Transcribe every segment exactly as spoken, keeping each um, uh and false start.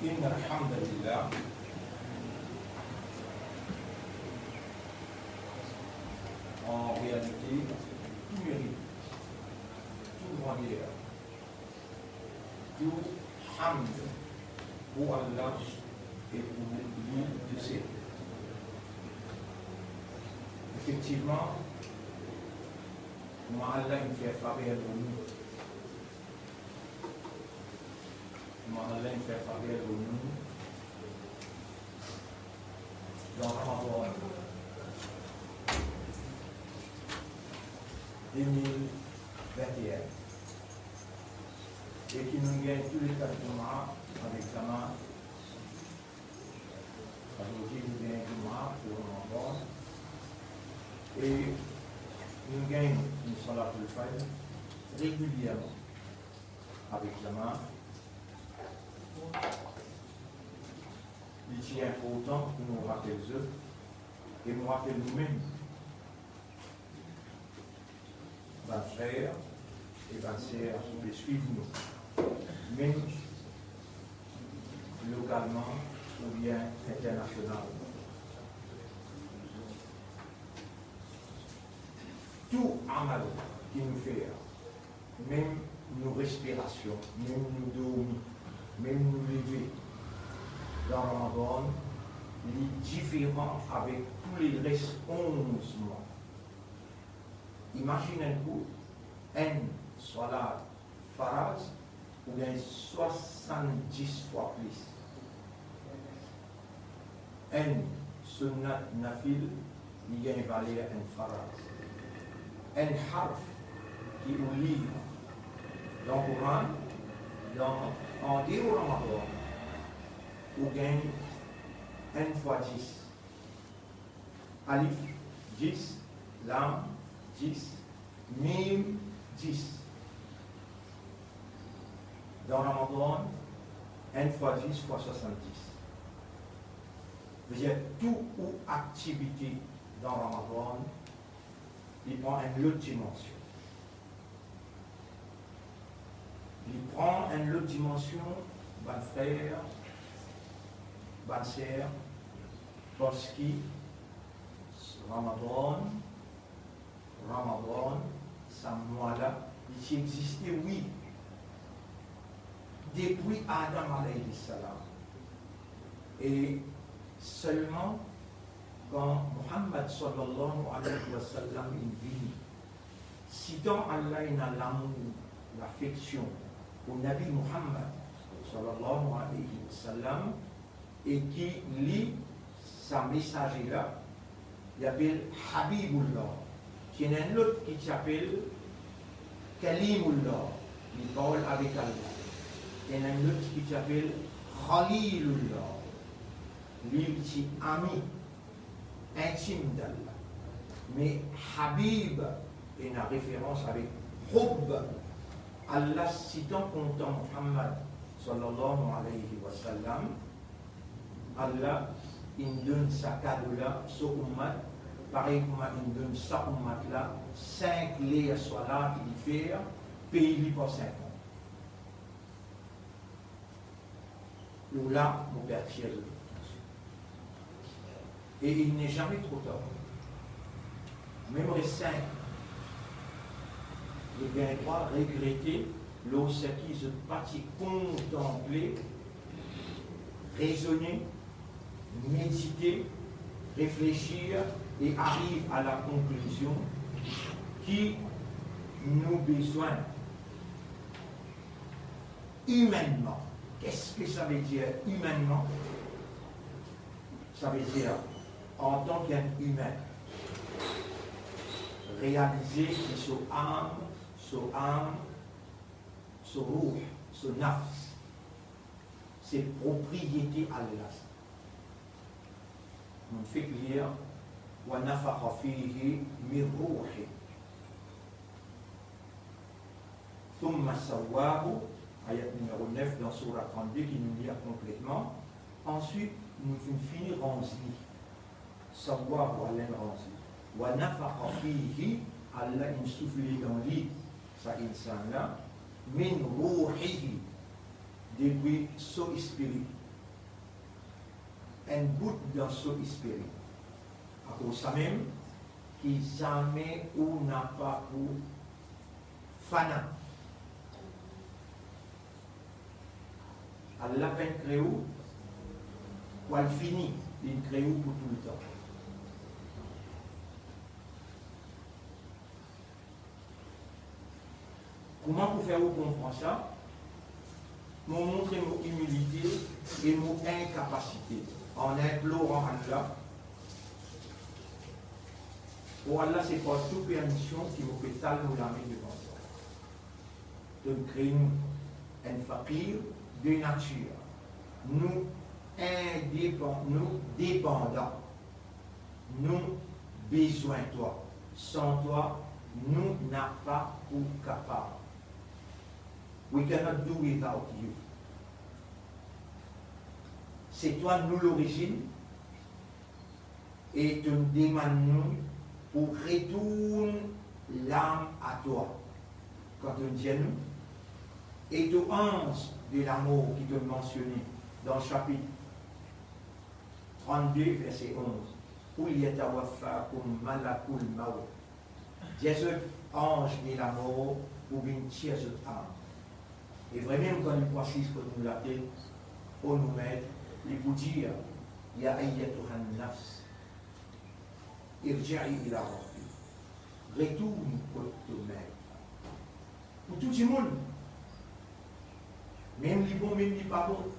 إن الحمد لله. En réalité, tou merit, tou grandyer, tou hamd pou Allah e pou li tou sel. Efektivman, kouma Allah inn fer faver lor nou, kouma Allah inn fer faver lor nou dan Ramadan de mil vinte e enn, e ki nou gagn tou le kat Juma avek jamaa. Azordi nou gagn Juma pou Ramadan, e nou gagn enn Salatul Fajr regilierman avek jamaa. Li ti inportan pou nou rapel zot, e nou rapel noumem, bann frer e bann ser ki pe swiv nou, mem lokalman oubien internasionalman. Tou amal ki nou fer, mem nou respirasion, mem nou dormi, mem nou leve, dan Ramadan, li diferan avek tou le res onz mwa. Imazinn enn kou, enn swalat faraz, ou gagn swasanndis fwa plis. Enn sunnat nafil, li gagn valer enn faraz. Enn harf ki ou lir dan Koran, dan, an deor Ramadan, ou gagn enn fwa dis. Alif, dis, lam, dis, mim, dis. Dan Ramadan, enn fwa dis fwa swasanndis. Vedir tou ou aktivite dan Ramadan, li pran enn lot dimansion. Li pran enn lot dimansion, bann frer, bann ser, parski Ramadan, Ramadan, sa mwa la, li ti existe, wi, depi Adam alayhi salam. E selman kan Muhammad sallallahu alayhi wa sallam inn vini, sitan Allah ena lamour, lafeksion pou Nabi Muhammad sallallahu alayhi wa sallam, e ki li, sa mesaze la, li apel Habibullah. Ti ena enn lot ki ti apel Kalimullah, li parl avek Allah. Ena enn lot ki ti apel Khalilullah, li ti ami intim d'Allah. Me Habib ena referans avek hubb. Allah sitan kontan Muhammad sallallahu alayhi wa sallam, Allah inn donn sa kado la so ummat, parey kouma inn donn sa ummat la sink ler swalat li fer, pey li par sink an. Lor la, mo pe atir zot atansion. E il n'est jamais trop tard. Mem res sink, zot gagn drwa regrete lor seki zot pa ti kontanple, rezone, medite, reflesir e ariv a la konklizion ki nou bizin imennman. Qu'est-ce que ça veut dire humainement? Sa ve dir, antan ki enn imin, realize ki so am, so am, so ruh, so nafs, se propriyete Allah. Nou fek lir, "Wa nafakha fihi min ruhi." Thumma sawwahu, ayat nimero nef dan soura trannde ki nou lir konpletman. Answit, nou finn fini ranz li. Sawwahu, Allah inn ranz li. Wa nafakha fihi, Allah inn soufle dan li, sa insaan la, min ruhihi, depi so espiri. enn bout dan so espere. Akoz samem ki zame ou napa pou fana. Allah pa'nn kre ou pou al fini, li kre ou pou toultan. Kouma pou fer ou konpran sa? Mo montre mo imilite e mo inkapasite an inploran Allah. O Allah, se par to permision ki mo pe tal mo lame devan twa. To kre nou enn fakir de natir. Nou indepan-, nou depandan. Nou bizin twa. San twa, nou napa pou kapav. We cannot do without you. Se twa nou lorizinn, e to demann nou pou retourn lam a twa. Kan to dir nou, e to anz de lamor ki to mansione dan sapit trannde, verse onz, "Qul yatawaffakum malakul mawt." Dir zot, anz de lamor pou vinn tir zot am. E vremem, kan li pou asiz kot nou latet, o nou Met, li pou dir, "Ya ayyatuhan nafs, irji'i ila rabbik." Retourn kot to Met. Pou tou dimoun, mem li bon, mem li pa bon,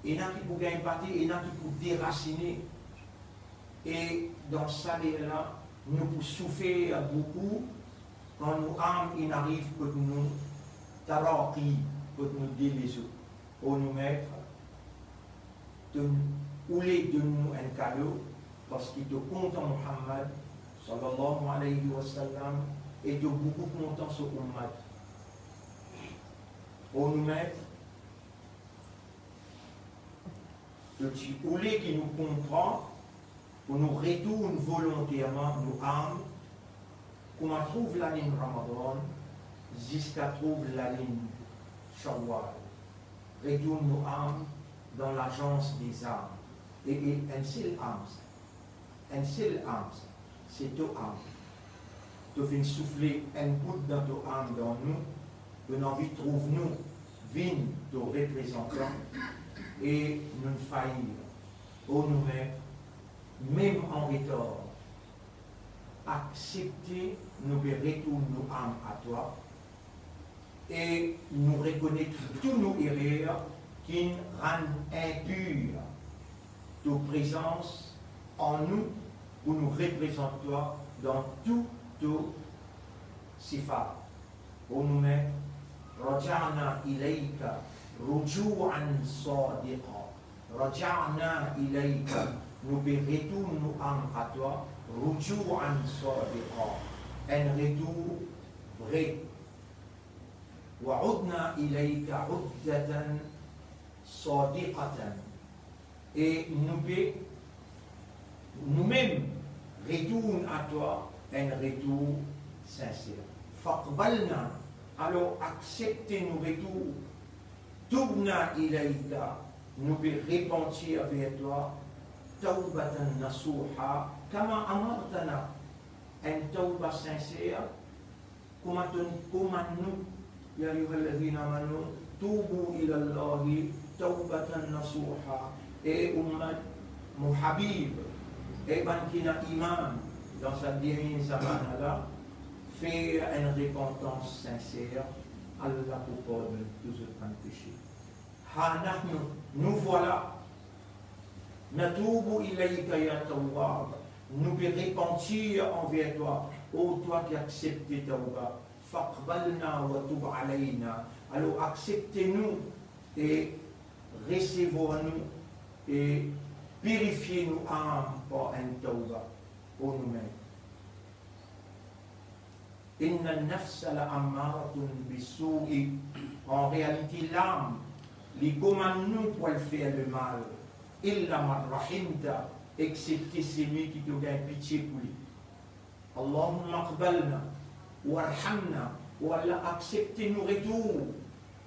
ena ki pou gagn pate, ena ki pou derasine. E dan sa ler la, nou pou soufer boukou kan nou am inn ariv kot nou taraqi, kot nou deleze. O nou Met, to oule donn nou enn kado, parski to kontan Muhammad, sallallahu alayhi wa sallam, e to boukou kontan so oummat. O nou Met, to ti oule ki nou konpran pou nou retourn volonterman nou am, kouma trouv lalinn Ramadan ziska trouv lalinn Shawwal. Retourn nou am dan lazans de zam. E, e enn sel am sa. Enn sel am sa. Se to am. To finn soufle enn bout dan to am dan nou, nou anvi trouv nou vinn to reprezantan e nou fail. O nou Met, mem an retar, aksepte nou pe retourn nou am a twa, e nou rekonet tou nou erer ki'nn rann inpir to prezans an nou pou nou reprezant twa dan tou to sifat. O nou Met, raja'na ilayka ruju'an sadiqa. Raja'na ilayka, nou pe retourn nou am a twa, ruju'an sadiqa, enn retour vre. Wa udna ilayka uddatan sadiqatan. E nou pe, noumem, retourn a twa enn retour sinser. Faqbalna, alor aksepte nou retour. Tubna ilayka, nou pe repantir ver twa, tawbatan nasuha, kama amartana, enn tawba sinser, kouma to komann nou, ya ayyuhalladhina amanu, tubu ilallahi tawbatan nasuha, e oummat mo Habib, e bann ki ena iman dan sa dernie zamann la, fer enn repantans sinser, Allah pou pardonn tou zot bann pese. Ha nahnu, nou vwala, natubu ilayka ya Tawwab, nou pe repantir anver twa, o twa ki aksepte tawba, faqbalna wa tub alayna, alor aksepte nou e resevwar nou e pirifie nou am par enn tawba, o nou Met. Inna nafsa la ammaratun bissu'i. An realite, lam, li komann nou pou al fer lemal. Illa man rahimta, eksepte selwi ki to gagn pitie pou li. Allahumma qbalna, warhamna, o Allah, aksepte nou retour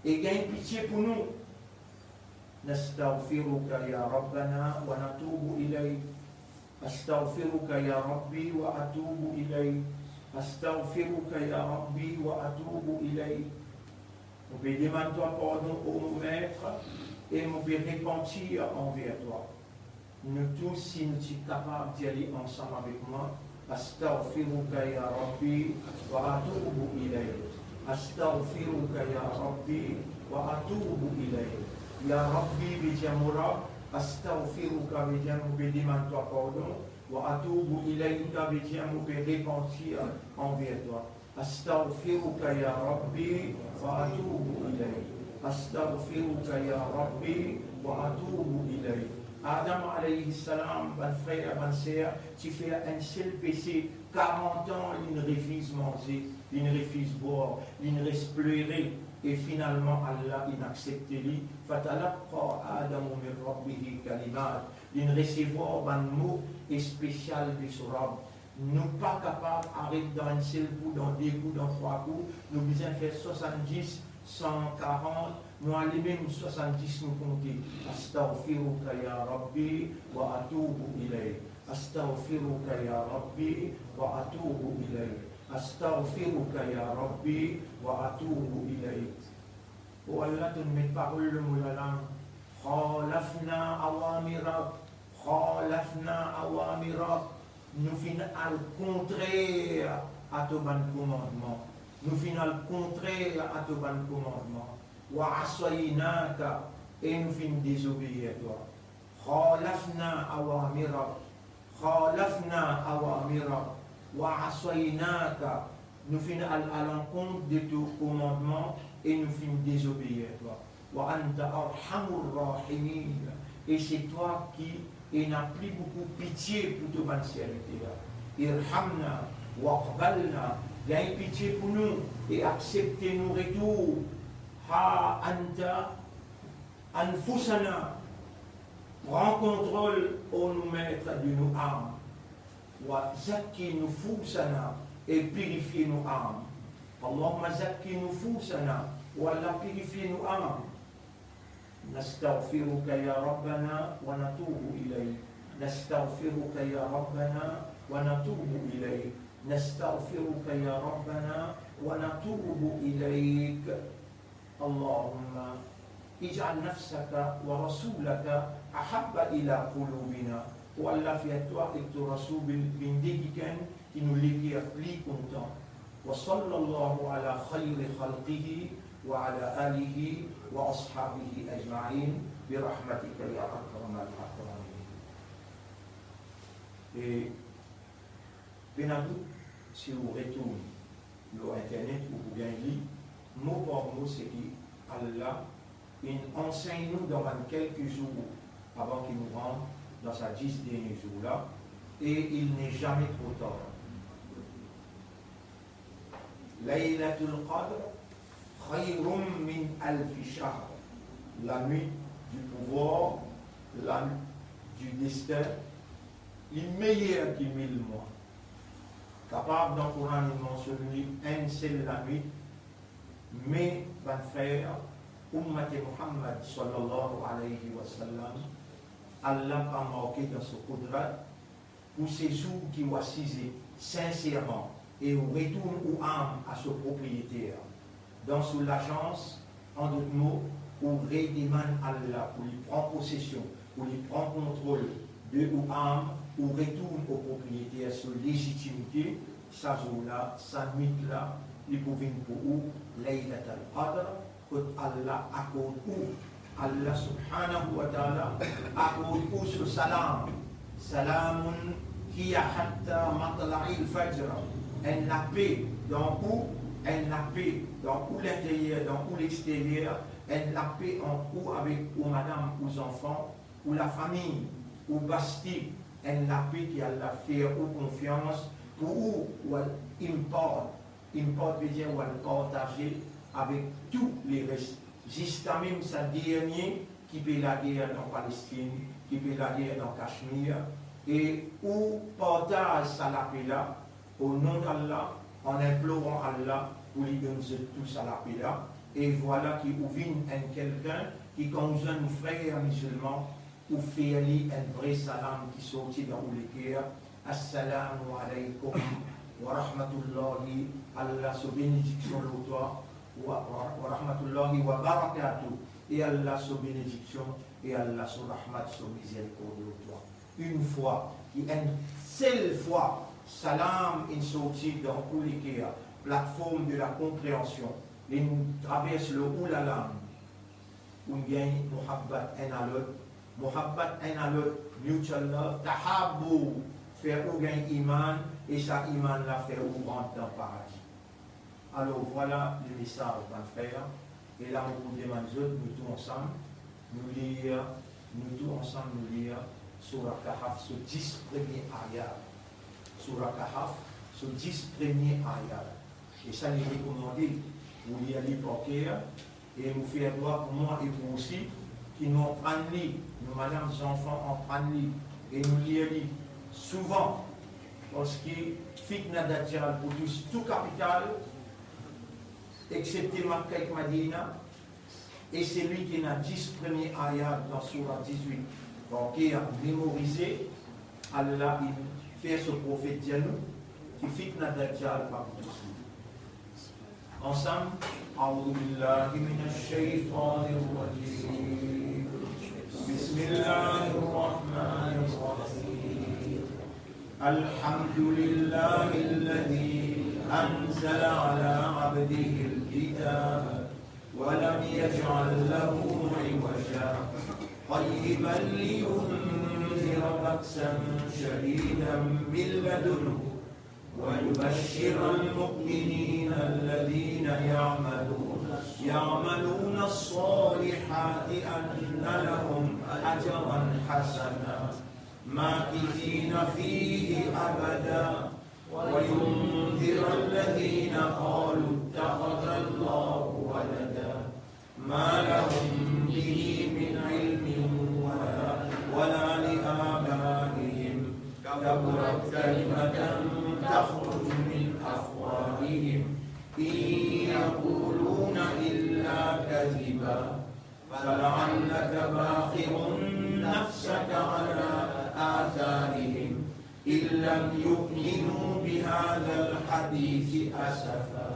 e gagn pitie pou nou. نستغفرك يا ربنا ونتوب إليك. أستغفرك يا ربي وأتوب إليك. أستغفرك يا ربي وأتوب إليك. Mo pe demann twa pardon, o mo Met, e mo pe repantir anver twa. Nou tou, si nou ti kapav dir li ansam avek mwa, أستغفرك يا ربي وأتوب إليك. أستغفرك يا ربي وأتوب إليك. Ya Rabbi vedir mo Rab, astaghfiruka vedir mo pe demann twa pardon, wa atubu ilayka vedir mo pe repantir anver twa. Astaghfiruka ya Rabbi wa atubu ilayk. Astaghfiruka ya Rabbi wa atubu ilayk. Adam alayhi salam, bann frer, bann ser, ti fer enn sel pese, karant an li'nn refiz manze, li'nn refiz bwar, li'nn res plere, e finalman Allah inn aksepte li. Fatalaqqa Adamu min Rabbihi kalimat. Li'nn resevwar bann mo espesial de so Rab. Nou pa kapav aret dan enn sel kou, dan de kou, dan trwa kou. Nou bizin fer swasanndis, san karant, nou ale mem swasanndis nou konte. Astaghfiruka ya Rabbi wa atubu ilayk. Astaghfiruka ya Rabbi wa atubu ilayk. Astaghfiruka ya Rabbi wa atubu ilayk. O Allah, to'nn met parol lor mo lalang. Khalafna awamirak, khalafna awamirak. Nou finn al kontrer a to bann komandman. Nou finn al kontrer a to bann komandman. Wa asaynaka, e nou finn dezobeir twa. Khalafna awamirak, khalafna awamirak, wa asaynaka, nou finn al alankont de to komandman e nou finn dezobeir twa. Wa anta arhamur rahimin, e se twa ki ena pli boukou pitie pou to bann serviter. Irhamna waqbalna, gagn pitie pou nou e aksepte nou retour. Ha anta anfusana, pran kontrol, o nou Met, de nou am. Wa zakki nufusana, e pirifie nou am. Allahumma zakki nufusana, o Allah, pirifie nou am. Nastaghfiruka ya Rabbana wa natubu ilayk. Nastaghfiruka ya Rabbana wa natubu ilayk. Nastaghfiruka ya Rabbana wa natubu ilayk. Allahumma ij'al nafsaka wa rasulaka ahabba ila qulubina. O Allah, fer twa ek to Rasoul vinn de kikenn ki nou leker pli kontan. Wa sallallahu ala khayri khalqihi wa ala alihi wa ashabihi ajma'in bi rahmatika ya akramal akramin. E pena dout, si ou retourn lor internet, ou pou gagn li mo par mo seki Allah inn ansegn nou dan bann kelke zour avan ki nou rant dan sa dis dernie zour la, e il n'est jamais trop tard. Laylatul Qadr khayrun min alfi shahr. La nuit du pouvoir, la nuit du destin, li meyer ki mil mwa. Kapav dan Koran inn mansionn li enn sel lanwit, me bann frer, oummat Muhammad sallallahu alayhi wa sallam, Allah pa marke dan so koudrat, pou se zour ki ou asize sinserman e ou retourn ou am a so propriyeter, dan so lazans, an dot mo, ou redemann Allah pou li pran posesion, pou li pran kontrol de ou am, ou retourn o propriyeter, so lezitimite, sa zour la, sa nwit la, li pou vinn pou ou Laylatul Qadr, kot Allah akord ou, Allah subhanahu wa ta'ala akord ou so salam. Salamun hiya hatta matla'il fajr. Enn lape dan ou, enn lape dan ou linteryer, dan ou lexteryer, enn lape ant ou avek ou madam, ou zanfan, ou lafami, ou basti, enn lape ki Allah fer ou konfians pou ou, ou al impart, impart vedir ou al partaze avek tou leres, ziska mem sa dernie ki pe lager dan Palestinn, ki pe lager dan Kashmir, e ou partaz sa lape la, o non d'Allah, an inploran Allah pou li donn zot tou sa lape la, e vwala ki ou vinn enn kelkenn Ki kan ou zwenn ou frer mizilman, ou fer li enn vre salam ki sorti dan ou leker, "Assalamu alaykum wa rahmatullahi," Allah so benediksion lor twa, wa, wa, "wa rahmatullahi wa barakatuh," e Allah so benediksion, e Allah so rahmat, so mizerikord lor twa. Enn fwa, ki enn sel fwa, salam inn sorti dan ou leker, plateforme de la compréhension, linn travers lor ou lalang, ou'nn gagn muhabbat enn a lot, muhabbat enn a lot, mutual love, tahabbu, fer ou gagn iman, e sa iman la fer ou rant dan paradi. Alor, vwala lemesaz, bann frer, e la mo pou demann zot, nou tou ansam, nou lir, nou tou ansam, nou lir Soura Kahf, so dis premie ayat. Soura Kahf, so dis premie ayat. E sa, li rekomande ou lir li par ker, e mo fer dwa pou mwa e pou ou osi, ki nou aprann li, nou madam, zanfan aprann li, e nou lir li souvan, parski fitna Dajjal pou tous tou kapital, exsepte Makka ek Madina, e selwi ki ena dis premie ayat dan Soura diz-wit par ker, memorize, Allah inn fer so profet dir nou ki fitna Dajjal pa pou tous li. Ansam, أعوذ بالله من الشيطان الرجيم. بسم الله الرحمن الرحيم. الحمد لله الذي أنزل على عبده الكتاب ولم يجعل له عوجا، قيما لينذر بأسا شديدا من لدنه ويبشر المؤمنين الذين يعملون، يعملون الصالحات أن لهم أجرا حسنا ماكثين فيه أبدا، وينذر الذين قالوا اتخذ الله ولدا، ما لهم به من علم ولا، ولا لآبائهم، كبرت كلمة تخرج من أفواههم، إن يقولون إلا كذبا، فلعلك باخع نفسك على آثارهم إن لم يؤمنوا بهذا الحديث أسفا.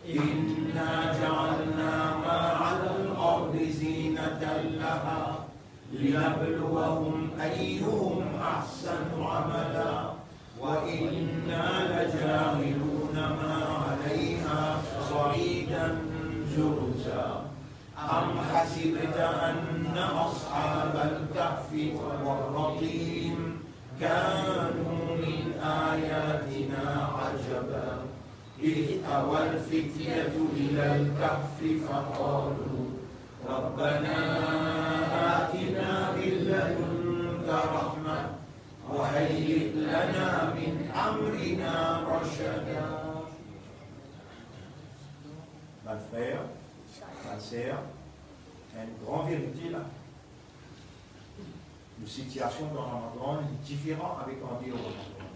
إنا جعلنا ما على الأرض زينة لها لنبلوهم أيهم أحسن عملا وإنا لجاعلون ما عليها صعيدا جرزا. أم حسبت أن أصحاب الكهف والرقيم كانوا من آياتنا عجبا. إذ أوى الفتية إلى الكهف فقالوا ربنا آتنا من لدنك رحمة وهيئ لنا من أمرنا رشدا. Bann frer, bann ser, enn gran verite la. Nou sitiasion dan Ramadan, li diferan avek andeor Ramadan.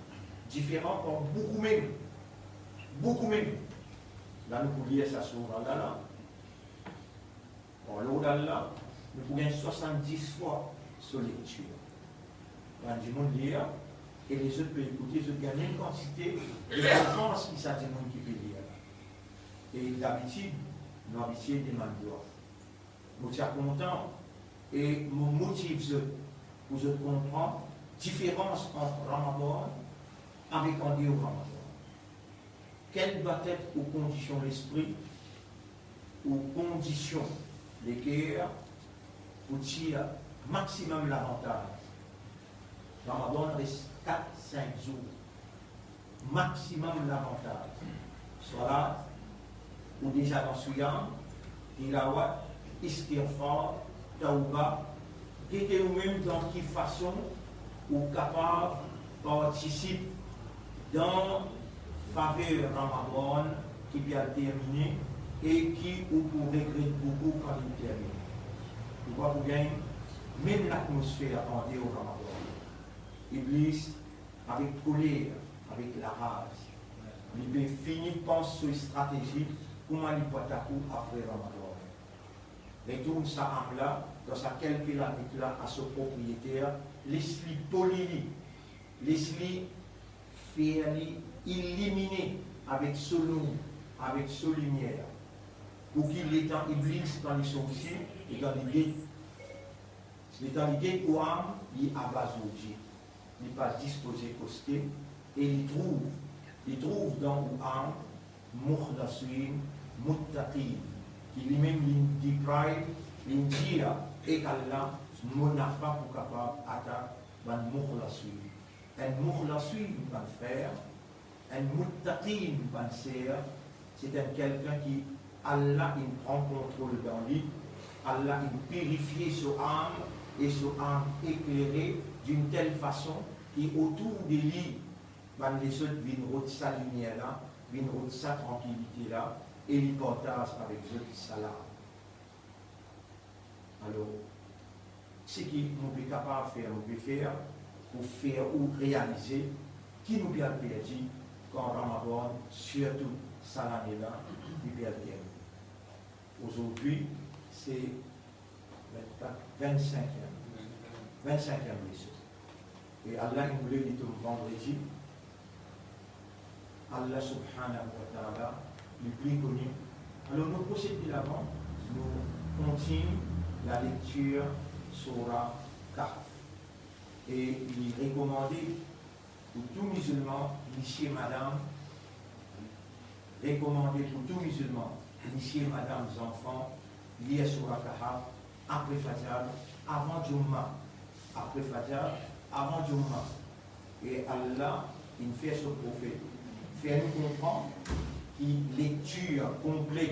Diferan par boukou mem. Boukou mem. La nou pou lir sa soura la, la. Par lord Allah, nou pou gagn swasanndis fwa so lektir. Bann dimoun lir, e lezot pe ekoute, zot gagn enn kantite de rezpons ki sa dimoun ki pe lir la. E dabitid, nou abitie demann dwa. Mo ti a kontan e mo motiv zot pou zot konpran diferans ant Ramadan avek andeor Ramadan. Quelle doit être ou kondision lespri, ou kondision leker pou tir maximum lavantaz? Ramadan res kat, sink zour. Maximum lavantaz. Salat, ou deza dan siyam, tilawat, istighfar, tawba, gete ou mem dan ki fason ou kapav partisip dan faver Ramadan ki pe al termine e ki ou pou regret boukou kan li termine. Ou pa pou gagn mem latmosfer andeor Ramadan. Iblis avek koler, avek laraz, li pe fini pans so stratezi kouma li pou atak ou apre Ramadan. Retourn sa am la, dan sa kelke lanwit la, a so propriyeter, les li poli li, les li, fer li ilimine avek so nour, avek so limier, pou ki letan Iblis, kan li sorti, e kan li get, letan li get ou am, li aba zour die, li pa dispoze koste, e li trouv, li trouv dan ou am, mukhlasin, muttaqin, ki limem li deprive, li dir ek Allah, mo napa pou kapav atak bann mukhlasin. Enn mukhlasin, bann frer, enn muttaqin, bann ser, se enn kelkenn ki Allah inn pran kontrol dan li, Allah inn pirifie so am, e so am eklere d'une telle façon ki otour de li, bann lezot vinn rod sa limier la, vinn rod sa trankilite la, e li partaz avek zot sa larm. Alor, seki nou pe kapav fer, nou pe fer pou fer ou realize ki nou pe al perdi kan Ramadan, sirtou sa lane la, li pe al termine. Ozordi, se vennkat, vennsinkiem, vennsinkiem leson. E Allah inn voule li tom vandredi. Allah subhanahu wa ta'ala, li pli koni. Alor, nou prosed de lavan, nou kontign lalektir Soura Kahf. E li rekomande pou tou mizilman, misie, madam, rekomande pou tou mizilman, misie, madam, zanfan, lir Soura Kahf apre Fajr, avan Jumma, apre Fajr, avan Jumma. E Allah inn fer so profet fer nou konpran ki lektir konple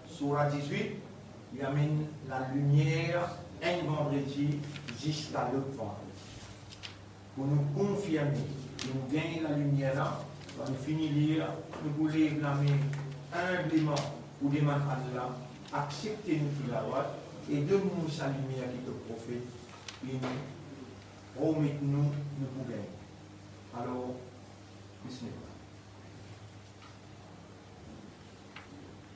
Soura diz-wit, li amenn lalimier enn vandredi ziska lot vandredi. Pou nou konfirme ki nou gagn lalimier la, kan nou fini lir, nou pou lev lame inbleman pou demann Allah aksepte nou tilawat e donn nou sa limier ki to profet inn promet nou, nou pou gagn. Alor, bismillah.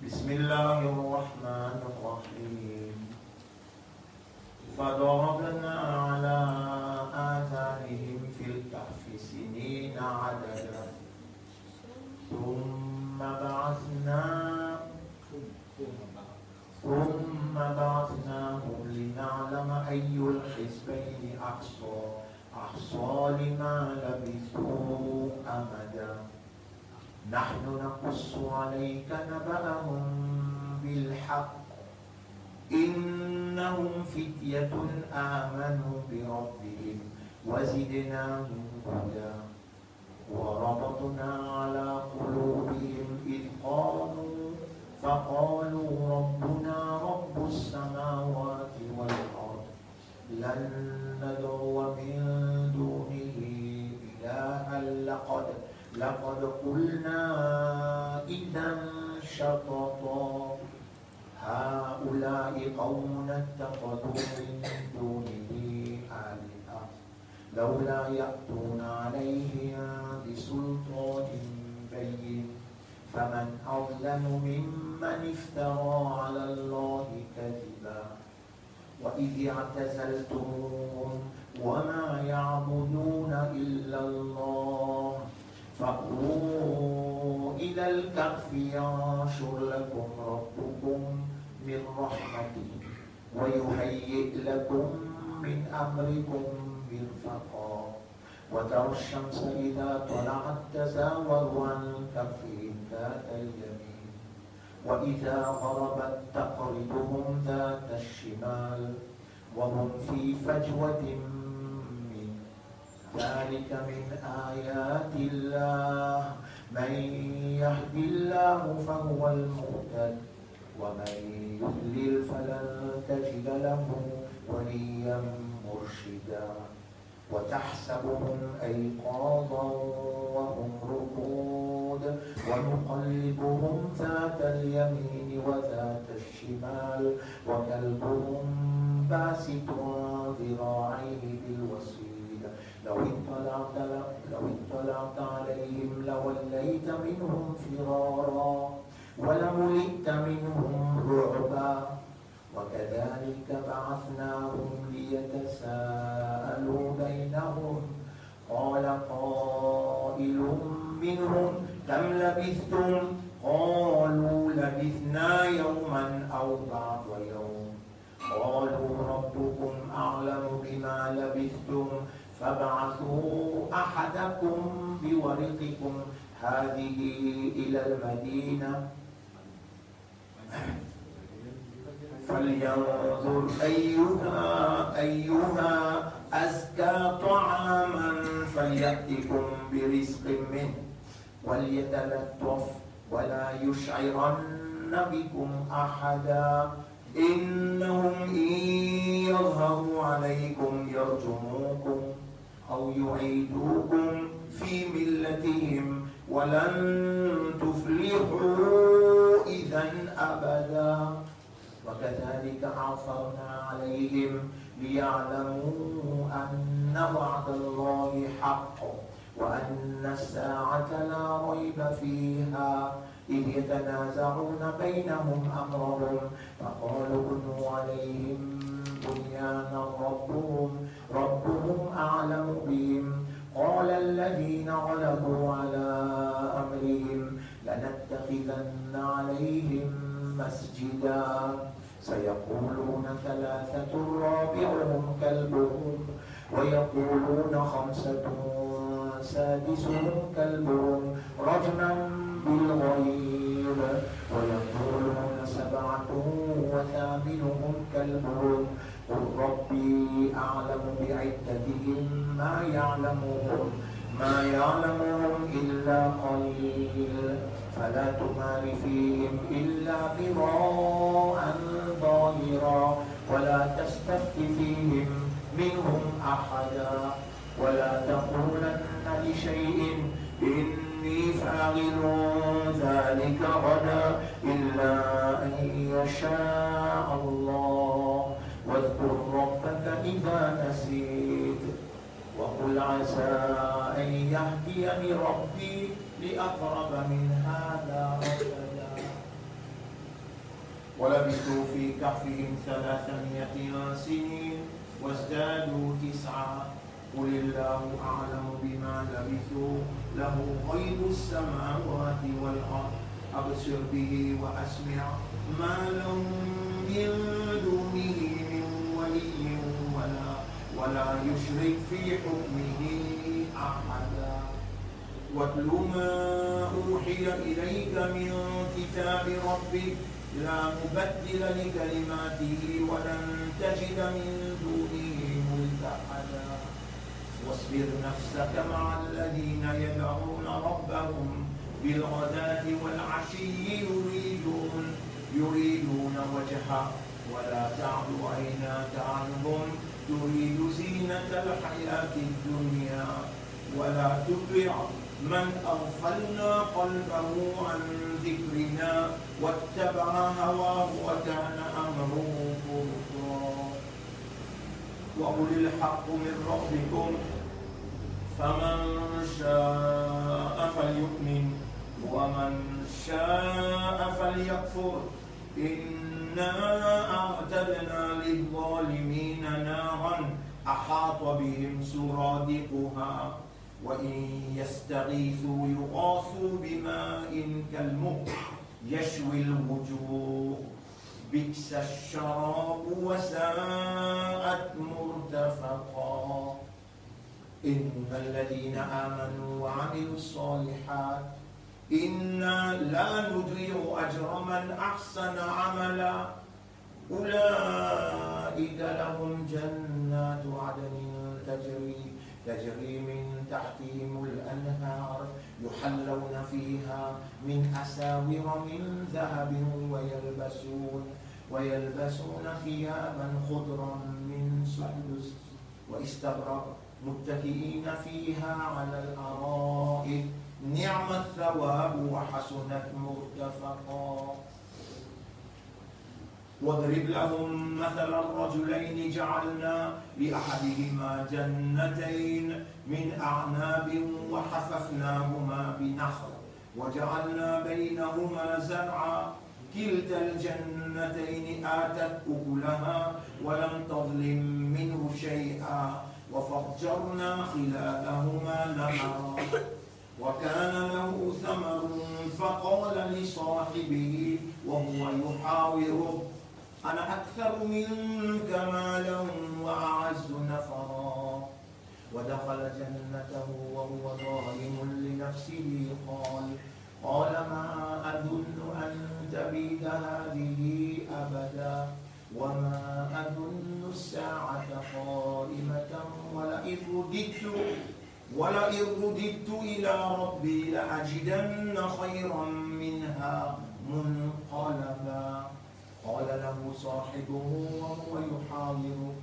بسم الله الرحمن الرحيم. فضربنا على آذانهم في الكهف سنين عددا. ثم بعثنا، ثم بعثناهم لنعلم أي الحزبين أحصى، أحصى لما لبثوا أمدا. نحن نقص عليك نبأهم بالحق، إنهم فتية آمنوا بربهم وزدناهم هدى، وربطنا على قلوبهم إذ قاموا فقالوا ربنا رب السماوات والأرض، لن ندعو من دونه إلها لقد، لقد قلنا إذا شططا. هؤلاء قومنا اتخذوا من دونه آلهة لولا يأتون عليهم بسلطان بين فمن أظلم ممن افترى على الله كذبا. وإذ اعتزلتموهم وما يعبدون إلا الله فأووا إلى الكهف ينشر لكم ربكم من رحمته ويهيئ لكم من أمركم مرفقا. وترى الشمس إذا طلعت تزاور عن كهفهم ذات اليمين وإذا غربت تقرضهم ذات الشمال وهم في فجوة منه. ذلك من آيات الله، من يهد الله فهو المهتد، ومن يضلل فلن تجد له وليا مرشدا. وتحسبهم أيقاظا وهم رقود ونقلبهم ذات اليمين وذات الشمال وكلبهم باسط ذراعيه بالوصيد لو اطلعت، لو اطلعت عليهم لوليت منهم فرارا ولملئت منهم رعبا. وكذلك بعثناهم ليتساءلوا بينهم قال قائل منهم كم لبثتم قالوا لبثنا يوما أو بعض يوم قالوا ربكم أعلم بما لبثتم فابعثوا أحدكم بورقكم هذه إلى المدينة فلينظر أيها أيها أزكى طعاما فليأتكم برزق منه وليتلطف ولا يشعرن بكم أحدا إنهم إن يظهروا عليكم يرجموكم أو يعيدوكم في ملتهم ولن تفلحوا إذا أبدا وكذلك أعثرنا عليهم ليعلموا أن وعد الله حق وأن الساعة لا ريب فيها إذ يتنازعون بينهم أمرهم فقالوا ابنوا عليهم بنيانا ربهم ربهم أعلم بهم قال الذين غلبوا على أمرهم لنتخذن عليهم مسجدا سيقولون ثلاثة رابعهم كلبهم ويقولون خمسة سادسهم كلبهم رجما بالغيب ويقولون سبعة وثامنهم كلبهم قل ربي أعلم بعدتهم ما يعلمهم ما يعلمهم إلا قليل فلا تمار فيهم إلا مراء ظاهرا ولا تستفت فيهم منهم أحدا ولا تقولن لشيء إني فاعل ذلك غدا إلا أن يشاء الله واذكر ربك إذا نسيت وقل عسى أن يهديني ربي لأقرب من هذا رشدا ولبثوا في كهفهم ثلاثمائة سنين وازدادوا تسعا قل الله أعلم بما لبثوا له غيب السماوات والأرض أبصر به وأسمع ما لهم من دونه من ولي ولا ولا يشرك في حكمه أحدا واتل ما أوحي إليك من كتاب ربك لا مبدل لكلماته ولن تجد من دونه ملتحدا واصبر نفسك مع الذين يدعون ربهم بالغداة والعشي يريدون يريدون وجهه ولا تعد عيناك عنهم تريد زينة الحياة الدنيا ولا تطع من أغفلنا قلبه عن ذكرنا واتبع هواه وكان أمره فرطا وقل الحق من ربكم فمن شاء فليؤمن ومن شاء فليكفر إنا أعتدنا للظالمين نارا أحاط بهم سرادقها وإن يستغيثوا يغاثوا بماء كالمهل يشوي الوجوه بئس الشراب وساءت مرتفقا إن الذين آمنوا وعملوا الصالحات إنا لا نضيع أجر من أحسن عملا أولئك لهم جنات عدن تجري تجري من تحتهم الأنهار يحلون فيها من أساور من ذهب ويلبسون ويلبسون ثيابا خضرا من سندس واستبرق متكئين فيها على الأرائك نعم الثواب وحسنت مرتفقا واضرب لهم مثلا رجلين جعلنا لأحدهما جنتين من أعناب وحففناهما بنخل وجعلنا بينهما زرعا كلتا الجنتين آتت أكلها ولم تظلم منه شيئا وفجرنا خلالهما نهرا وكان له ثمر فقال لصاحبه وهو يحاوره أنا أكثر منك مالا وأعز نفرا ودخل جنته وهو ظالم لنفسه قال قال ما أظن أن تبيد هذه أبدا وما أظن الساعة قائمة ولئن رددت ولئن رددت إلى ربي لأجدن خيرا منها منقلبا قال له صاحبه وهو يحاوره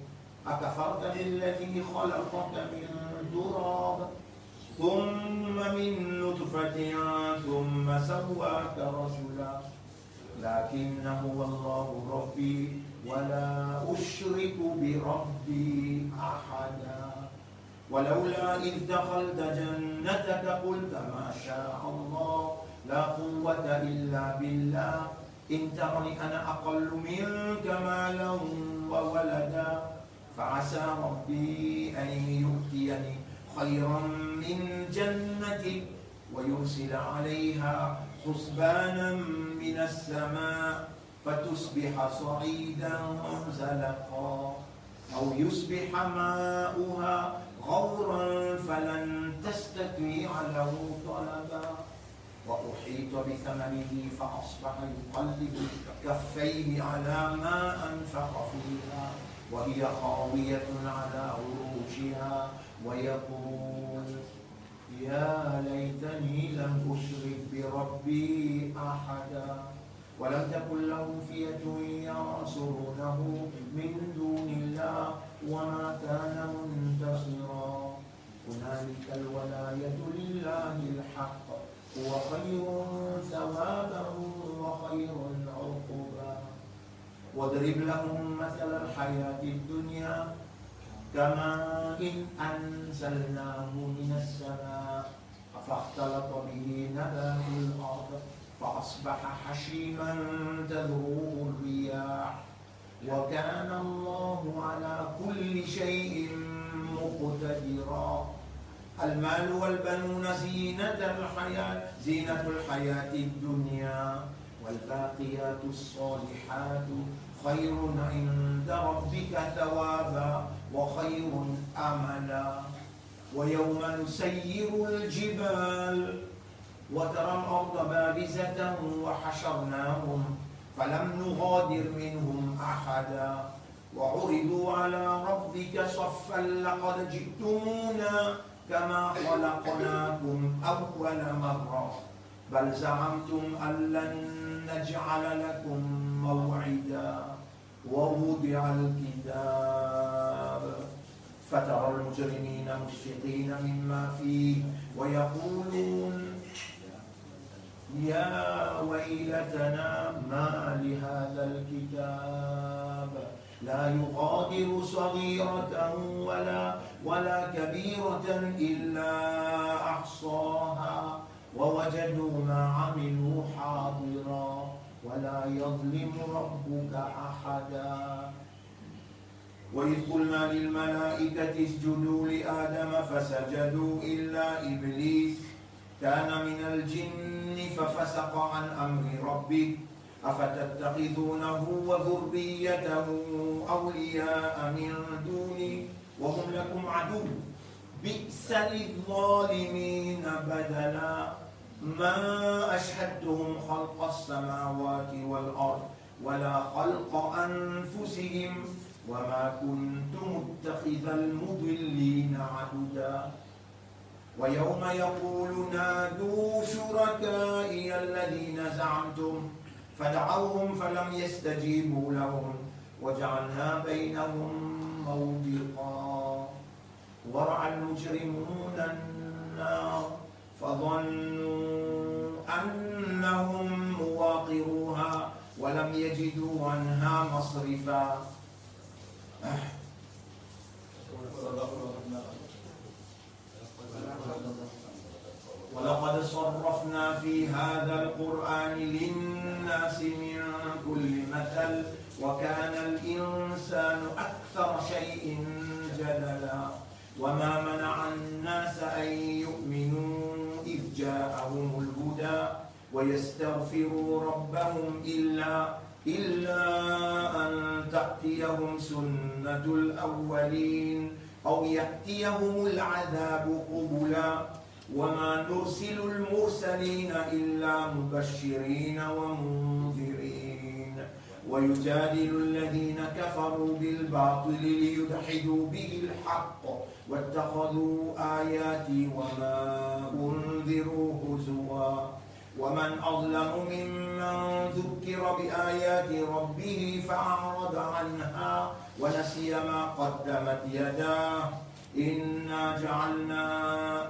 أكفرت بالذي خلقك من تراب ثم من نطفة ثم سواك رجلا لكن هو الله ربي ولا أشرك بربي أحدا ولولا إذ دخلت جنتك قلت ما شاء الله لا قوة إلا بالله إن ترني أنا أقل منك مالا وولدا فعسى ربي أن يؤتيني خيرا من جنتك ويرسل عليها حسبانا من السماء فتصبح صعيدا زلقا أو يصبح ماؤها غورا فلن تستطيع له طلبا وأحيط بثمره فأصبح يقلب كفيه على ما أنفق فيها وهي خاوية على عروشها ويقول يا ليتني لم أشرك بربي أحدا ولم تكن له فئة ينصرونه من دون الله وما كان منتصرا هنالك الولاية لله الحق هو خير ثوابا وخير عقبا واضرب لهم مثل الحياة الدنيا كماء أنزلناه من السماء فاختلط به نبات الأرض فأصبح هشيما تذروه الرياح وكان الله على كل شيء مقتدرا المال والبنون زينة الحياة زينة الحياة الدنيا والباقيات الصالحات خير عند ربك ثوابا وخير أملا ويوم نسير الجبال وترى الأرض بارزة وحشرناهم فلم نغادر منهم أحدا وعرضوا على ربك صفا لقد جئتمونا كما خلقناكم أول مرة بل زعمتم أن لن نجعل لكم موعدا ووضع الكتاب فترى المجرمين مشفقين مما فيه ويقولون يا ويلتنا ما لهذا الكتاب لا يغادر صغيرة ولا ولا كبيرة إلا أحصاها ووجدوا ما عملوا حاضرا ولا يظلم ربك أحدا وإذ قلنا للملائكة اسجدوا لآدم فسجدوا إلا إبليس كان من الجن ففسق عن أمر ربه أفتتخذونه وذريته أولياء من دوني وهم لكم عدو بئس للظالمين بدلا ما أشهدتهم خلق السماوات والأرض ولا خلق أنفسهم وما كنت متخذ المضلين عضدا ويوم يقول نادوا شركائي الذين زعمتم فدعوهم فلم يستجيبوا لهم وجعلنا بينهم موبقا ورأى المجرمون النار فظنوا أنهم مواقعوها ولم يجدوا عنها مصرفا ولقد صرفنا في هذا القرآن للناس الناس من كل مثل وكان الإنسان أكثر شيء جدلا وما منع الناس أن يؤمنوا إذ جاءهم الهدى ويستغفروا ربهم إلا، إلا أن تأتيهم سنة الأولين أو يأتيهم العذاب قبلا وما نرسل المرسلين إلا مبشرين ومنذرين ويجادل الذين كفروا بالباطل ليدحضوا به الحق واتخذوا آياتي وما أنذروا هزوا ومن أظلم ممن ذكر بآيات ربه فأعرض عنها ونسي ما قدمت يداه إنا جعلنا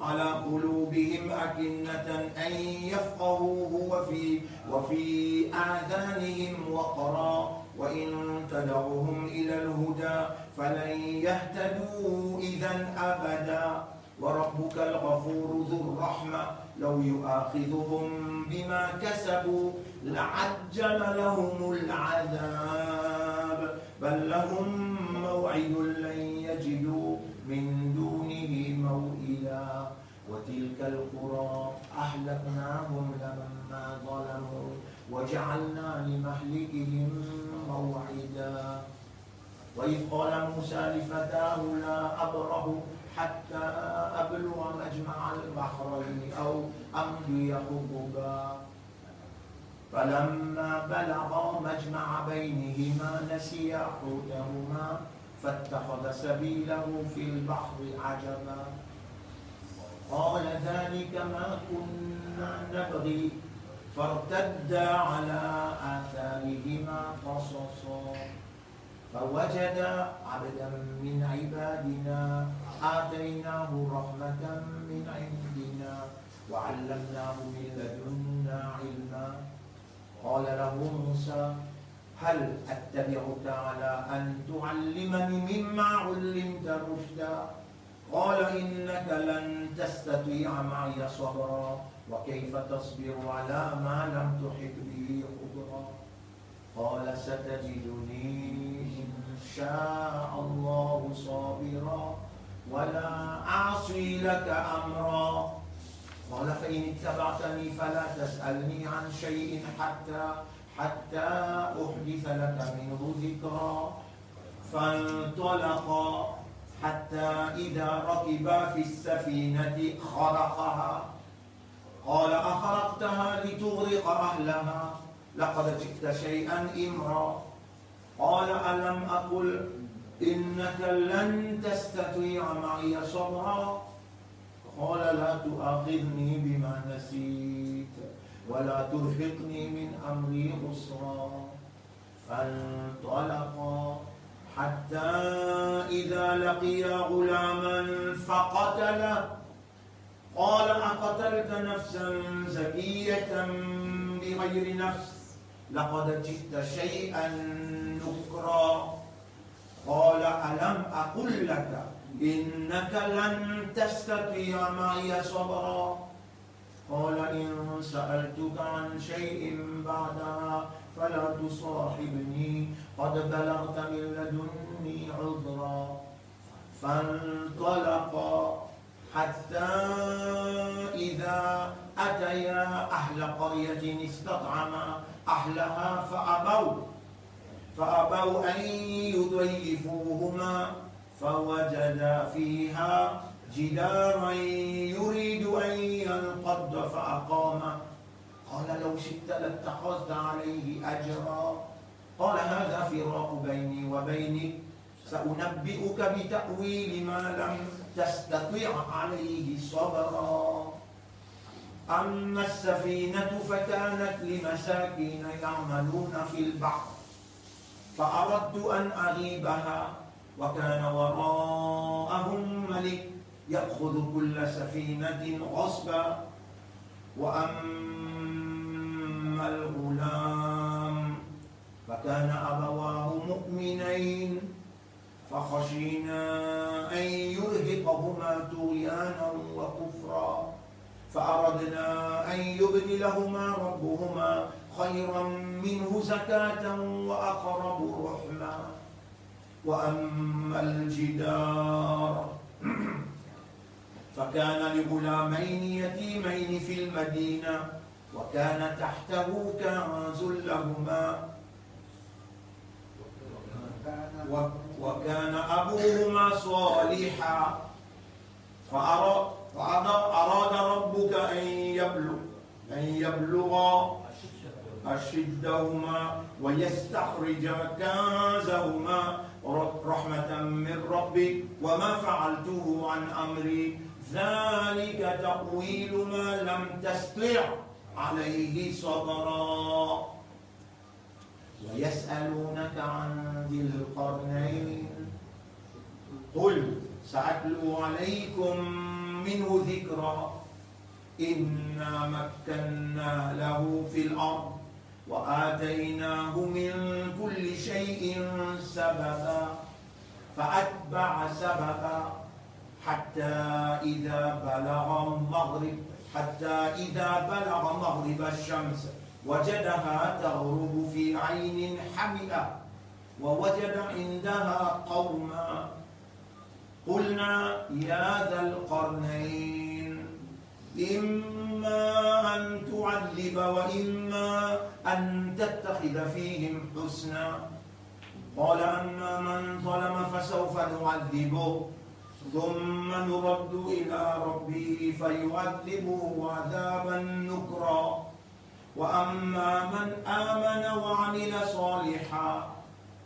على قلوبهم أكنة أن يفقهوه وفي، وفي آذانهم وقرا وإن تدعهم إلى الهدى فلن يهتدوا إذا أبدا وربك الغفور ذو الرحمة لو يؤاخذهم بما كسبوا لعجل لهم العذاب بل لهم موعد لن يجدوا من دونه موئلا وتلك القرى أهلكناهم لما ظلموا وجعلنا لمهلكهم موعدا وإذ قال موسى لفتاه لا أبرح حتى أبلغ مجمع البحرين أو أمضي حقبا فلما بلغا مجمع بينهما نسيا حوتهما فاتخذ سبيله في البحر عجبا قال ذلك ما كنا نبغي فارتدا على آثارهما قصصا فوجدا عبدا من عبادنا آتيناه رحمة من عندنا وعلمناه من لدنا علما قال له موسى هل أتبعك على أن تعلمني مما علمت رشدا قال إنك لن تستطيع معي صبرا وكيف تصبر على ما لم تحط به خبرا قال ستجدني إن شاء الله صابرا ولا أعصي لك أمرا قال فإن اتبعتني فلا تسألني عن شيء حتى، حتى أحدث لك منه ذكرا فانطلقا حتى إذا ركبا في السفينة خرقها قال أخرقتها لتغرق أهلها لقد جئت شيئا إمرا قال ألم أقل إنك لن تستطيع معي صبرا قال لا تؤاخذني بما نسيت ولا ترهقني من أمري عسرا فانطلقا حتى إذا لقيا غلاما فقتله قال أقتلت نفسا زكية بغير نفس لقد جئت شيئا نكرا قال ألم أقل لك إنك لن تستطيع معي صبرا قال إن سألتك عن شيء بعدها فلا تصاحبني قد بلغت من لدني عذرا فانطلقا حتى إذا أتيا أهل قرية استطعما أهلها فأبوا، فأبوا أن يضيفوهما فوجدا فيها جدارا يريد أن ينقض فأقامه قال لو شئت لاتخذت عليه أجرا قال هذا فراق بيني وبينك سأنبئك بتأويل ما لم تستطع عليه صبرا أما السفينة فكانت لمساكين يعملون في البحر فأردت أن أعيبها وكان وراءهم ملك يأخذ كل سفينة غصبا وأما الغلام فكان أبواه مؤمنين فخشينا أن يرهقهما طغيانا وكفرا فأردنا أن يبدلهما ربهما خيرا منه زكاة وأقرب رحما. وأما الجدار فكان لغلامين يتيمين في المدينة وكان تحته كنز لهما و-، وكان أبوهما صالحا فأرا-، فأرا-، أراد ربك أن يبلغ-، أن يبلغا أشدهما ويستخرجا كنزهما ر-، رحمة من ربك وما فعلته عن أمري ذلك تأويل ما لم تسطع عليه صبرا. ويسألونك عن ذي القرنين قل سأتلو عليكم منه ذكرا. إنا مكنا له في الأرض وآتيناه من كل شيء سببا. فأتبع سببا حتى إذا بلغ مغرب، حتى إذا بلغ مغرب الشمس وجدها تغرب في عين حمئة ووجد عندها قوما قلنا يا ذا القرنين إما أن تعذب وإما أن تتخذ فيهم حسنا. قال أما من ظلم فسوف نعذبه ثم نرد إلى ربه فيعذبه عذابا نكرا. وأما من آمن وعمل صالحا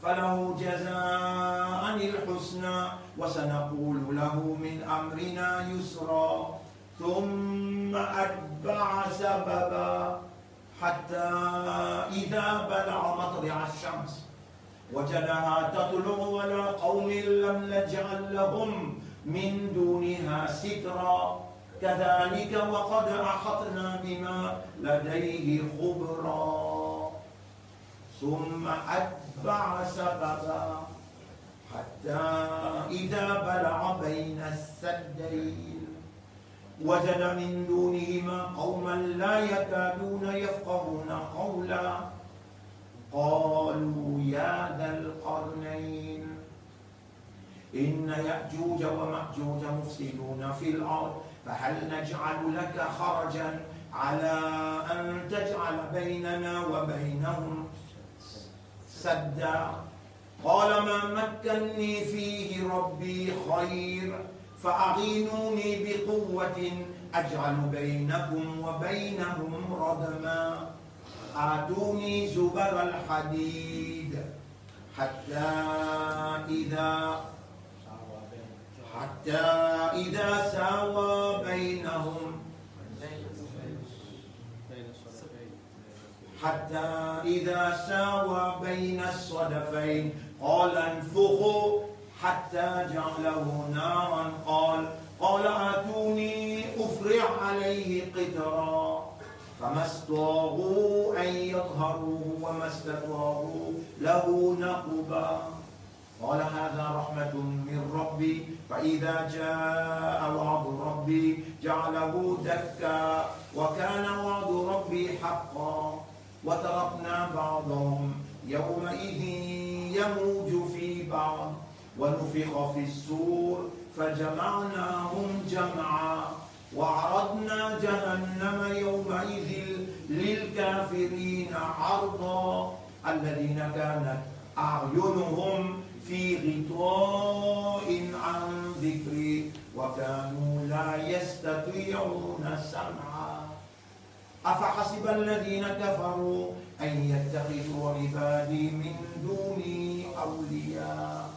فله جزاء الحسنى وسنقول له من أمرنا يسرا. ثم أتبع سببا حتى إذا بلغ مطلع الشمس وجدها تطلع على قوم لم نجعل لهم من دونها سترا كذلك وقد أحطنا بما لديه خبرا. ثم أتبع سببا حتى إذا بلغ بين السدين وجد من دونهما قوما لا يكادون يفقهون قولا قالوا يا ذا القرنين إن يأجوج ومأجوج مفسدون في الأرض فهل نجعل لك خرجا على أن تجعل بيننا وبينهم سدا. قال ما مكني فيه ربي خير فأعينوني بقوة أجعل بينكم وبينهم ردما. آتوني زبر الحديد حتى إذا، حتى إذا ساوى بينهم حتى إذا ساوى بين الصدفين قال انفخوا حتى جعله نارا قال، قال آتوني أفرغ عليه قطرا. فما استطاعوا أن يظهروه وما استطاعوا له نقبا. قال هذا رحمة من ربي فإذا جاء وعد ربي جعله دكا وكان وعد ربي حقا. وتركنا بعضهم يومئذ يموج في بعض ونفخ في الصور فجمعناهم جمعا. وعرضنا جهنم يومئذ للكافرين عرضا. الذين كانت أعينهم في غطاء عن ذكري وكانوا لا يستطيعون سمعا. أفحسب الذين كفروا أن يتخذوا عبادي من دوني أولياء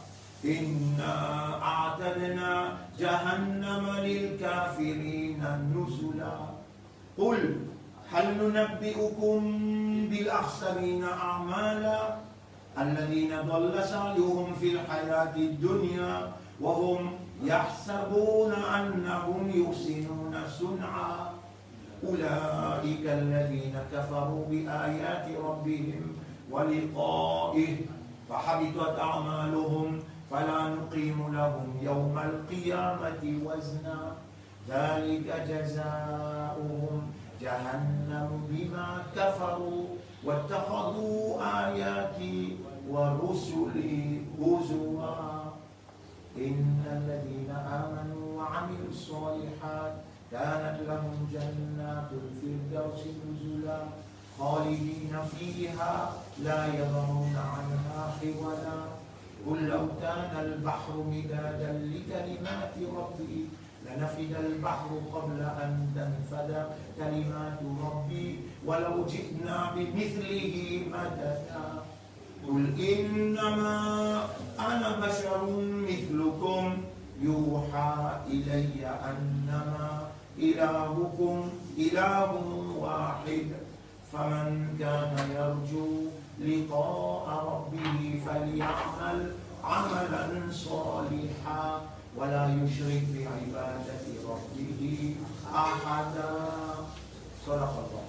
إنا أعتدنا جهنم للكافرين نزلا. قل هل ننبئكم بالأخسرين أعمالا الذين ضل سعيهم في الحياة الدنيا وهم يحسبون أنهم يحسنون صنعا. أولئك الذين كفروا بآيات ربهم ولقائه فحبطت أعمالهم فلا نقيم لهم يوم القيامة وزنا. ذلك جزاؤهم جهنم بما كفروا واتخذوا آياتي ورسلي هزوا. إن الذين آمنوا وعملوا الصالحات كانت لهم جنات الفردوس نزلا خالدين فيها لا يبغون عنها حولا. قل لو كان البحر مدادا لكلمات ربي لنفد البحر قبل أن تنفد كلمات ربي ولو جئنا بمثله مددا. قل إنما أنا بشر مثلكم يوحى إلي أنما إلهكم إله واحد فمن كان يرجو لقاء ربه فليعمل عملا صالحا ولا يشرك بعبادة ربه أحدا. صدق الله.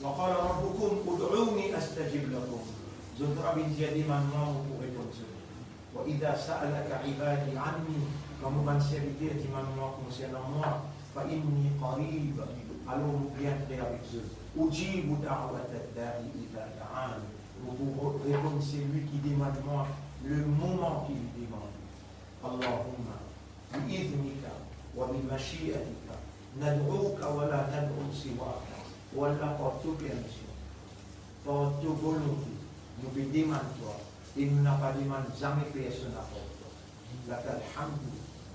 وقال ربكم ادعوني أستجب لكم. Zot Rab inn dir, demann mwa, mo pou reponn zot. وإذا سألك عبادي عني, kan mo bann serviter dimann mwa konsernan mwa, فإني قريب, alor mo bien pre avek zot. أجيب دعوة الداع إذا دعان, mo pou re-, reponn selwi ki demann mwa le moman ki li demann. اللهم بإذنك وبمشيئتك ندعوك ولا ندعو سواك. O Allah, par to permision, par to volonte, nou pe demann twa, e nou napa demann zame personn apar twa. لك الحمد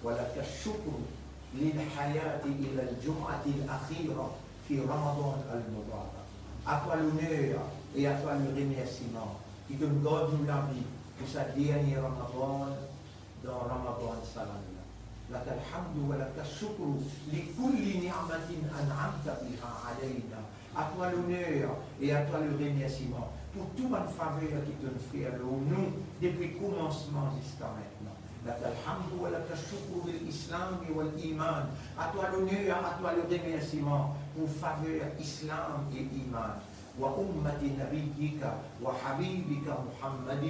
ولك الشكر للحياة إلى الجمعة الأخيرة في رمضان المبارك. A twa loner e a twa le remersiman ki to'nn gard nou lavi pou sa dernie Ramadan, dan Ramadan sa lane la. لك الحمد ولك الشكر لكل نعمة أنعمت بها علينا. A twa loner e a twa le remersiman pou tou bann faver ki to'nn fer lor nou depi koumansman ziska aster. لك الحمد ولك الشكر بالإسلام والإيمان. A twa loner, a twa le remersiman pou faver Islam e Iman. وأمة نبيك وحبيبك محمد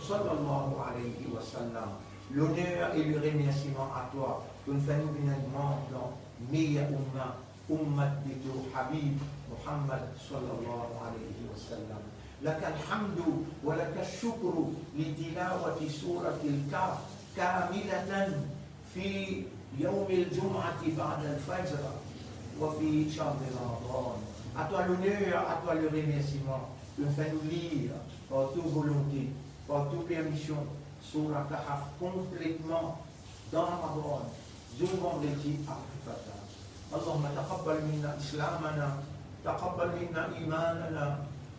صلى الله عليه وسلم. Loner e le remersiman a twa, to'nn fer nou vinn enn manm dan meyer oumma, oummat de to Habib Muhammad صلى الله عليه وسلم. لك الحمد ولك الشكر لتلاوة سورة الكهف كاملة في يوم الجمعة بعد الفجر وفي شهر رمضان. A twa loner, a twa le remersiman, to'nn fer nou lir, par to volonte, par to permision, Soura Kahf konpletman dan Ramadan, zour vandredi apre Fajar. اللهم تقبل منا إسلامنا، تقبل منا إيماننا.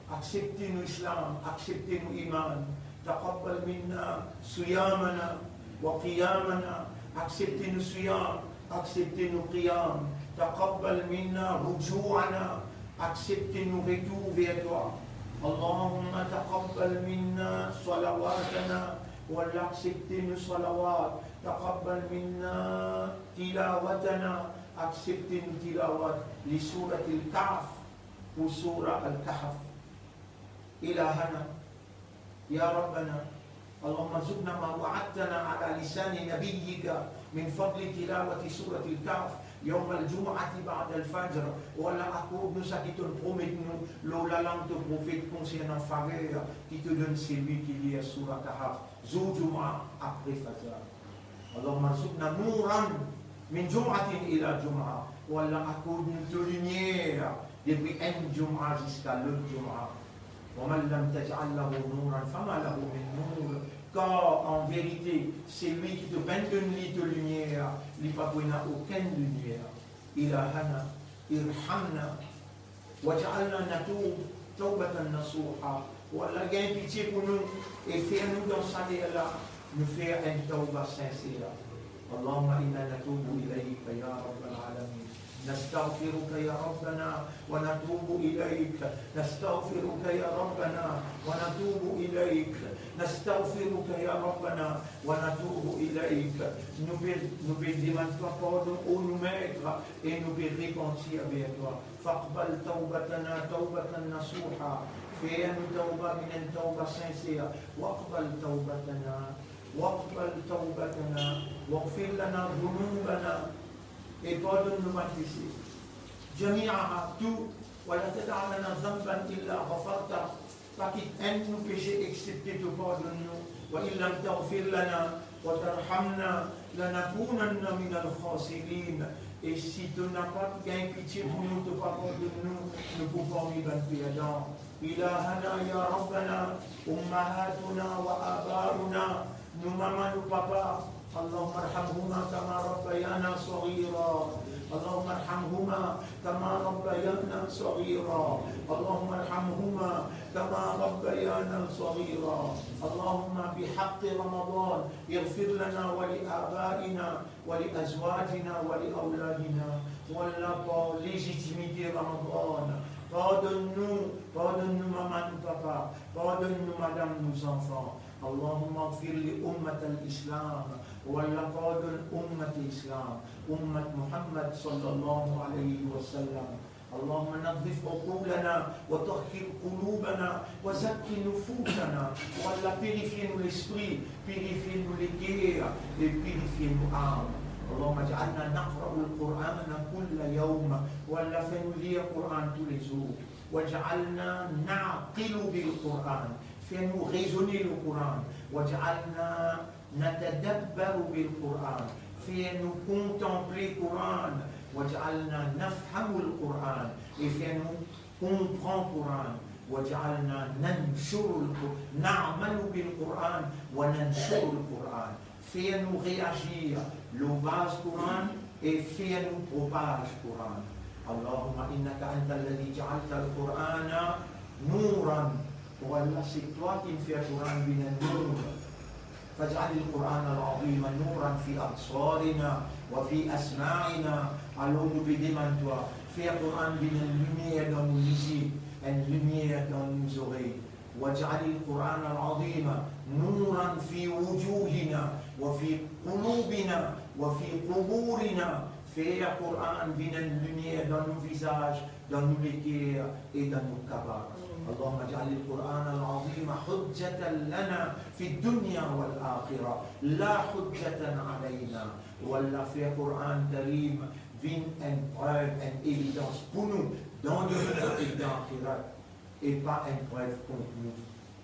Aksepte nou Islam, aksepte nou iman. تقبل منا صيامنا وقيامنا. Aksepte nou siyam, aksepte nou qiyam. تقبل منا رجوعنا. Aksepte nou retour ver twa. اللهم تقبل منا صلواتنا. O Allah, aksepte nou salawat. تقبل منا تلاوتنا. Aksepte nou tilawat لسورة الكهف, pou Soura Al-Kahf. إلهنا يا ربنا، اللهم ارزقنا ما وعدتنا على لسان نبيك من فضل تلاوة سورة الكهف يوم الجمعة بعد الفجر. O Allah, akord nou sa ki to'nn promet nou lor lalang to profet konsernan faver ki to donn selwi ki lir Soura Kahf zour Jumma apre Fajar. اللهم ارزقنا نورا من جمعة إلى جمعة. O Allah, akord nou to limier depi enn Jumma ziska lot Jumma. ومن لم تجعل له نورا فما له من نور. Kar an verite, selwi ki to pa'nn donn li to limier, li pa pou ena okenn limier. إلهنا ارحمنا واجعلنا نتوب توبة نصوحا. O Allah, gagn pitie pou nou e fer nou dan sa ler la, nou fer enn tawba sinser. اللهم إنا نتوب إليك يا رب العالمين. نستغفرك يا ربنا ونتوب إليك. نستغفرك يا ربنا ونتوب إليك. نستغفرك يا ربنا ونتوب إليك. Nou pe, nou pe demann twa pardon, o nou Met, e nou pe repanti ver twa. فاقبل توبتنا توبة نصوحا. Fer nou tawba, vinn enn tawba sinser. واقبل توبتنا، واقبل توبتنا، واغفر لنا ذنوبنا. e pardonn nou bann pese. Jami'aha, tou, wa la tada' lana zanban illa ghafarta, pa kit enn nou pese exsepte to pardonn nou, wa in lam taghfir lana wa tarhamna lanakunanna minal khasirin, e si to napa gagn pitie pou nou, to pa pardonn nou, nou pou parmi bann perdan. Ilahana ya Rabbana, ummahatuna wa abauna, nou mama, nou papa, Allahumma arhamhuma kama rabbayana saghira. Allahumma arhamhuma kama rabbayana saghira. Allahumma arhamhuma kama rabbayana saghira. Allahumma bihaqqi Ramadan, ighfir lana wa li abaina wa li azwajina wa li awladina. Wallah, par lezitimite Ramadan, pardonn nou, pardonn nou mama, nou papa, pardonn nou madam, nou zanfan. Allahumma ighfir li ummatil Islam. Wallah, pardonn ummat Islam, ummat Muhammad sallallahu alayhi wa sallam. Allahumma nadhif uqulana wa tahhir qulubana wa zakki nufusana. Wallah, pirifie nou lespri, pirifie nou leker e pirifie nou am. Allahumma ij'alna naqra'ul Qur'ana kulla yawm. Wallah, fer nou lir Qur'an toulezour. Waj'alna na'qilu bil Qur'an. Fer nou rezone lor Qur'an. Waj'alna natadabbaru bil Qur'an. Fer nou kontanple Qur'an. Waj'alna nafhamul Qur'an. E fer nou konpran Qur'an. Waj'alna nanshurul Qur-, na'malu bil Qur'an wa nanshurul Qur'an. Fer nou reazir lor baz Qur'an e fer nou propaz Qur'an. Allahumma innaka antal ladhi ja'altal Qur'ana nuran. O Allah, se twa ki fer Qur'an vinn enn nour. Faj'alil Qur'anal azima nuran fi absarina wa fi asma'ina. Alor nou pe demann twa, fer Qur'an vinn enn limier dan nou lizie, enn limier dan nou zorey. Waj'alil Qur'anal azima nuran fi wujuhina wa fi qulubina wa fi quburina. Fer Qur'an vinn enn limier dan nou vizaz, dan nou leker e dan nou kabr. Allahumma ij'alil Qur'anal azima hujjatan lana fid dunya wal akhirah, la hujjatan alayna. O Allah, fer Qur'an Karim vinn enn prev, enn evidans pou nou dan dunya e dan axirat, e pa enn prev kont nou.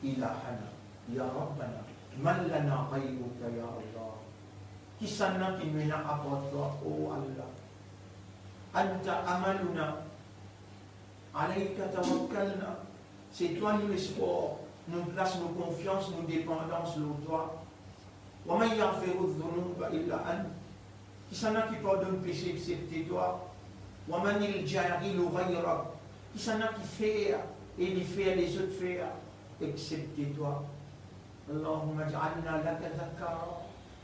Ilahana, ya Rabbana, man lana ghayruka, ya Allah. Kisannla ki nou ena apar twa, o Allah? Anta amaluna, alayka tawakkalna. Se twa nou lespwar, nou plas nou konfians, nou depandans lor twa. Wa man yaghfiru dhunuba illa ant. Kisannla ki pardonn pese exsepte twa? Wa man yulji'u ghayrak. Kisannla ki fer e li fer lezot fer exsepte twa? Allahumma ij'alna laka zakkara.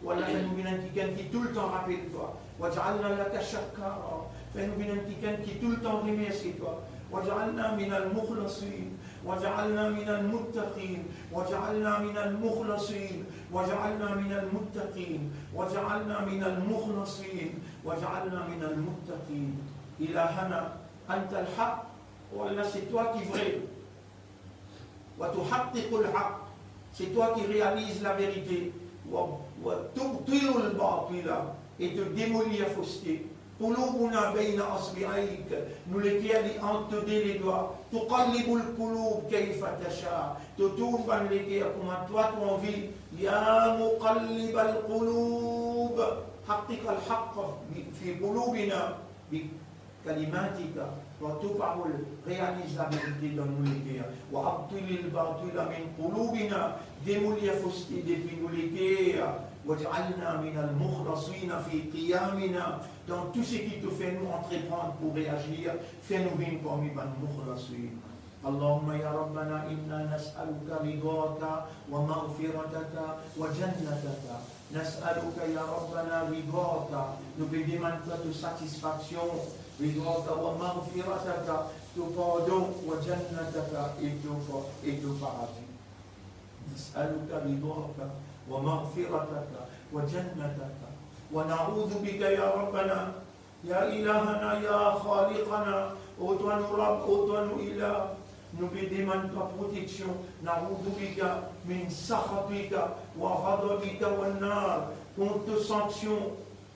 O Allah, fer nou vinn enn kikenn ki toultan rapel twa. Waj'alna laka shakkara. Fer nou vinn enn kikenn ki toultan remersie twa. Waj'alna minal mukhlasin. Waj'alna minal muttaqin. Waj'alna minal mukhlasin. Waj'alna minal muttaqin. Waj'alna minal mukhlasin. Waj'alna minal muttaqin. Ilahana, antal haq. O Allah, se twa ki vre. Wa tuhaqqiqul haq. Se twa ki realiz laverite. Wa, wa tubtilul batila. E to demolir foste. Qulubuna bayna asbi'ayk. Nou leker li ant to de ledwa. Tuqallibul qulub kayfa tasha. To tourn bann leker kouma twa to anvi. Ya muqallibal qulub, haqqiqal haqq fi qulubina bi kalimatika, par to parol, realiz laverite dan nou leker. Wa abtilil batila min qulubina, demolir foste depi nou leker. Waj'alna minal mukhlasina fi qiyamina, dan tou seki to fer nou antreprann pou reazir, fer nou vinn parmi bann mukhlasin. Allahumma ya Rabbana, inna nas'aluka ridaka wa maghfirataka wa jannataka. Nas'aluka ya Rabbana ridaka, nou pe demann twa to satisfaksion, ridaka wa maghfirataka, to pardon, wa jannataka, e to pa-, e to paradi. Nas'aluka ridaka wa maghfirataka wa jannataka, wa na'udhu bika ya Rabbana, ya ilahana, ya khaliqana, o twa nou Rab, o twa nou Ilah, nou pe demann twa proteksion, na'udhu bika min sakhatika wa ghadabika wan nar, kont to sanksion,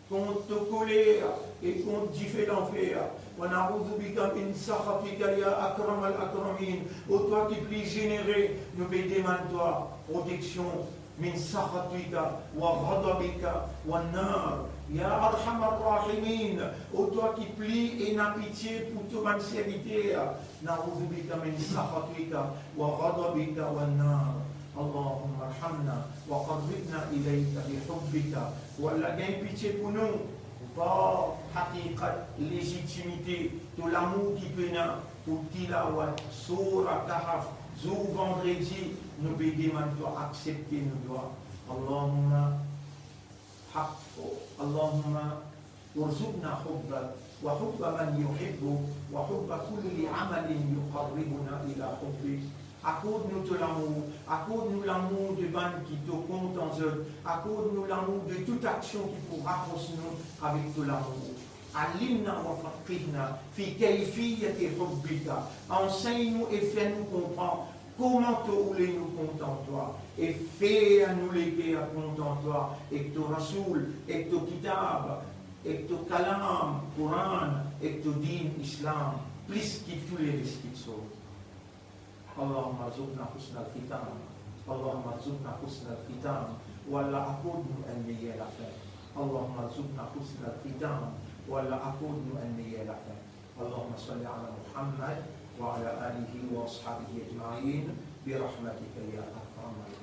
kont to koler e kont dife lanfer. Wa na'udhu bika min sakhatika ya akramal akramin. O twa ki pli zenere, nou pe demann twa proteksion min sakhatika wa ghadabika wan nar ya arhamar rahimin. O twa ki pli ena pitie pou to bann serviter, na'udhu bika min sakhatika wa ghadabika wan nar. Allahumma arhamna wa qarribna ilayka bihubbika. O Allah, gagn pitie pou nou par hakikat, lezitimite, to lamour ki to ena pou tilawat Soura Kahf zour vandredi. Nou pe demann twa aksepte nou dwa. Allahumma hab-, Allahumma warzuqna hubbak wa hubba man yuhibbuk wa hubba kulli amalin yuqarribuna ila hubbik. Akord nou to lamour, akord nou lamour de bann ki to kontan zot, akord nou lamour de tout aksion ki pou rapros nou avek to lamour. Allimna wa faqqihna fi kayfiyati hubbika. Ansegn nou e fer nou konpran kouma to oule nou kontan twa, e fer nou leker kontan twa, ek to Rasoul, ek to Kitab, ek to Kalam, Koran, ek to Din Islam, plis ki tou leres ki to sort. Allahumma arzuqna husnal khitam. Allahumma arzuqna husnal khitam. O Allah, akord nou enn meyer lafin. Allahumma arzuqna husnal khitam. O Allah, akord nou enn meyer lafin. Allahumma salli ala Muhammad wa ala alihi wa ashabihi ajma'in, bi rahmatika ya akramal